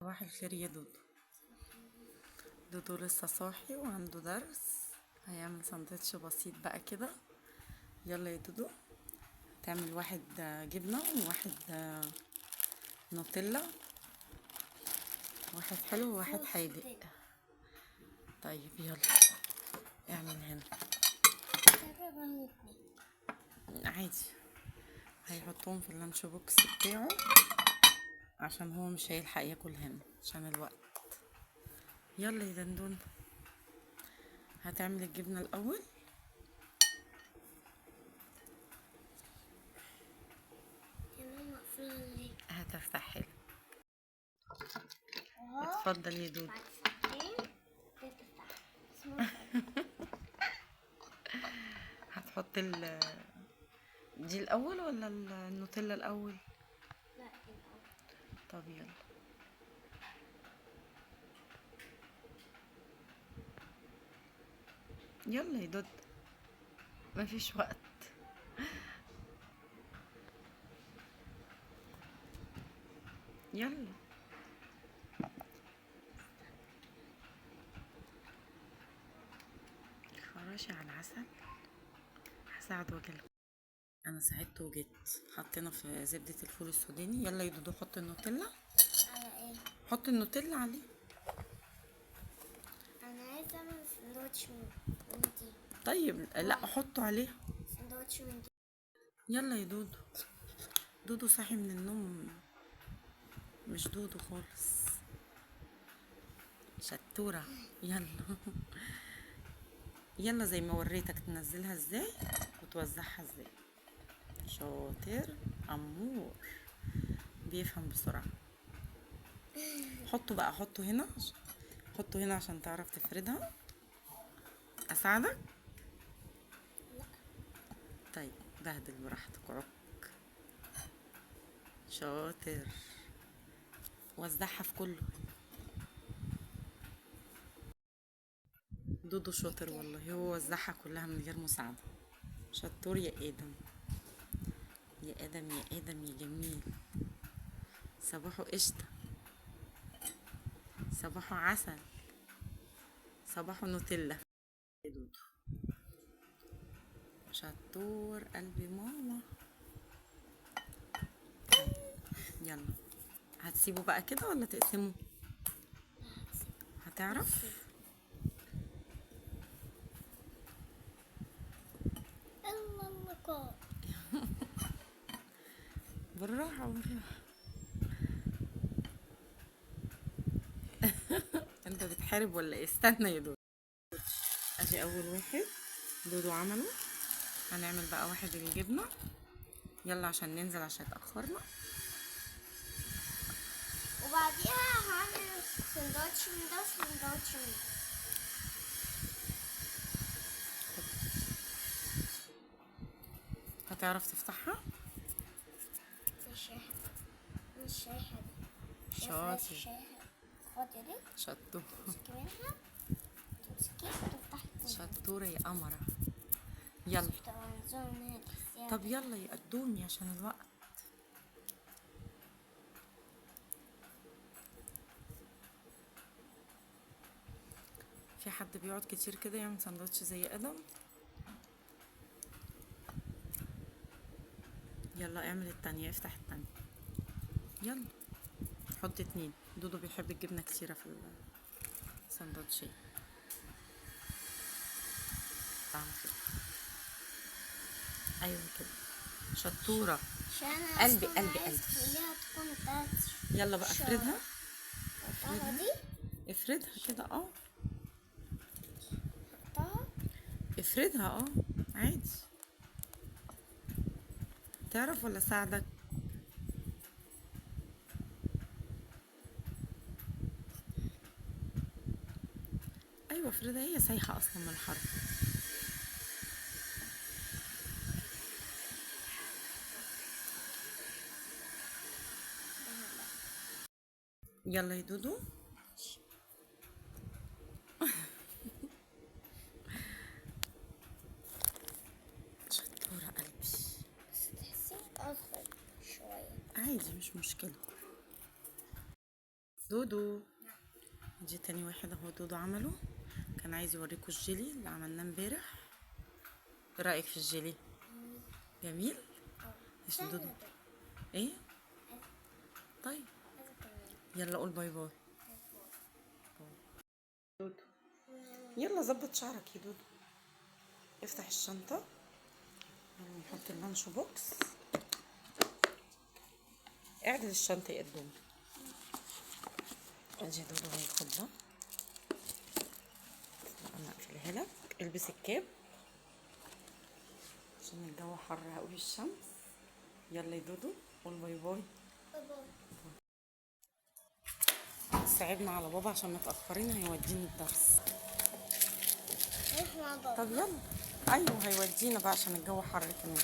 صباح الخير يا دودو. دودو لسه صاحي وعنده درس، هيعمل سندوتش بسيط بقى كده. يلا يا دودو، تعمل واحد جبنة وواحد نوتيلا، واحد حلو وواحد حادق. طيب يلا اعمل هنا عادي، هيحطهم في ال lunch box بتاعه عشان هو مش هيلحق ياكل هنا عشان الوقت. يلا يا دندون، هتعمل الجبنة الأول. هتفتح حلو. اتفضل يا دودو. هتحط دي الأول ولا النوتيلا الأول؟ لا الأول. طب يلا. يلا يا دود، مفيش وقت. يلا خراشي على العسل. هساعد واجيلكم. انا ساعدته وجيت. حطينا في زبدة الفول السوداني. يلا يا دودو حط النوتيلا. على ايه؟ حط النوتيلا عليه. انا عايزه اعمل سندوتش من دي. طيب لا حطه عليه سندوتش من دي. يلا يا دودو. دودو صاحي من النوم، مش دودو خالص، شطورة. يلا يلا زي ما وريتك تنزلها ازاي وتوزعها ازاي. شاطر امور، بيفهم بسرعة. حطه بقى، حطه هنا، حطه هنا عشان تعرف تفردها. اساعدك؟ لا. طيب بهدل براحتك، عك. شاطر، وزعها في كله. دودو شاطر والله، هو وزعها كلها من غير مساعدة. شطور يا آدم، يا آدم، يا آدم يا جميل. صباحه قشطة، صباحه عسل، صباحه نوتيلا. يا دودو شطور قلبي ماما. طيب يلا، هتسيبه بقى كده ولا تقسمه؟ هتعرف؟ الله اللقاء. بالراحة بالراحة. انت بتحارب ولا ايه؟ استنى يا دودو. ادي اول واحد دودو عمله. هنعمل بقى واحد الجبنة. يلا عشان ننزل عشان اتأخرنا. وبعديها هعمل سندوتش من ده وسندوتش من ده. هتعرف تفتحها؟ مش شايحة، مش شايحة دي. شاطر. شايحة. خدي دي. شطور. تمسكي منها، تمسكي وتفتحي. شطورة يا قمرة. يلا. طب يلا يا قدومي عشان الوقت. في حد بيقعد كتير كده يعمل سندوتش زي ادم؟ يلا اعمل التانية، افتح التانية. يلا حط اتنين. دودو بيحب الجبنة كتيرة في السندوتشين. كده. ايوه كده شطورة. قلبي قلبي قلبي. يلا بقى افردها. افردها افردها كده. اه افردها. اه عادي. تعرف ولا ساعدك؟ ايوه افردها، هي سايحه اصلا من الحر. يلا يا دودو. شطورة قلبي. بس تحسيه أصغر شوية. عادي مش مشكلة. دودو، دي تاني واحد اهو دودو عمله. كان عايز يوريكم الجيلي اللي عملناه امبارح. ايه رأيك في الجيلي؟ جميل؟ ايش دودو؟ ايه؟ طيب يلا قول bye bye. دودو يلا ظبط شعرك يا دودو. افتح الشنطة، يلا نحط ال lunch box. اعدل الشنطة يا قدوم. ادي دودو هياخد ده. انا اقفلها لك. البس ال cap عشان الجو حر قوي الشمس. يلا يا دودو قول bye bye. bye bye. صعبنا على بابا عشان متأخرين، هيوديني الدرس. نروح مع بابا. طب يلا. ايوه هيودينا بقى عشان الجو حر كمان.